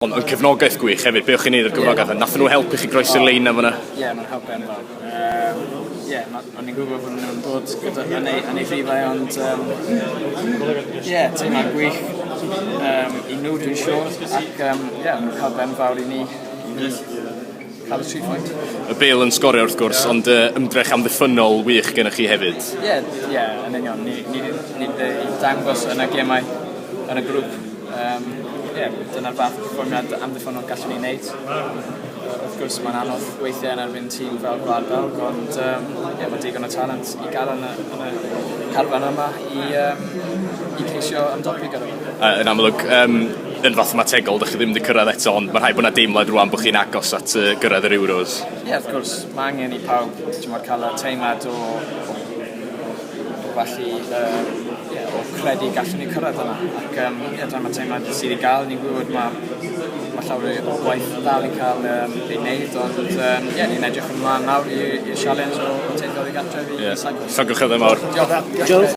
Ond, ond cefnogaeth gwych hefyd, be o'ch chi'n neud o'r cefnogaeth? Yeah. Nathon nhw helpu chi groesi'r oh, lein na fyna? Ie, yeah, mae'n helpu enfawr. Ie, yeah, o'n i'n gwybod bod nhw'n dod gyda, yn ei, yn ei rhifau, ond ie, yeah, teimlad gwych i nhw, dwi'n siŵr, ac ie, yeah, mae'n helpu enfawr i ni i cael y 3 pwynt. Y Bale yn sgorio wrth gwrs, ond ymdrech amddiffynnol wych gennych chi hefyd. Ie, yeah, ie, yeah, yn union. Ni, ni, ni wedi dangos yn y gemau yn y grŵp. Yeah, dyna'r fath o perfformiad amddiffynnol gallwn ni wneud. Wrth gwrs mae'n anodd weithiau yn erbyn tîm fel Gwlad Belg, ond yeah, mae digon o talent i gael yn y, yn y carfan yma i, i ceisio ymdopi gyda fo. Yn amlwg, yn fathemategol, dych chi ddim wedi cyrraedd eto, ond mae rhaid bod yna deimlad rwan bod chi'n agos at gyrraedd yr Euros. Ie, yeah, wrth gwrs, mae angen i pawb ti'n cael y teimlad o, o, o felly, yeah, o credu gallwn ni cyrraedd yna. Ac yeah, dyma'r teimlad sydd i gael, ni'n gwybod mae ma llawer o gwaith dal i cael ei wneud, ond yeah, ni'n edrych ymlaen nawr i'r challenge o teithio i gartref i yeah. Cyprus. Llongyfarchiadau mawr. Diolch. Diolch.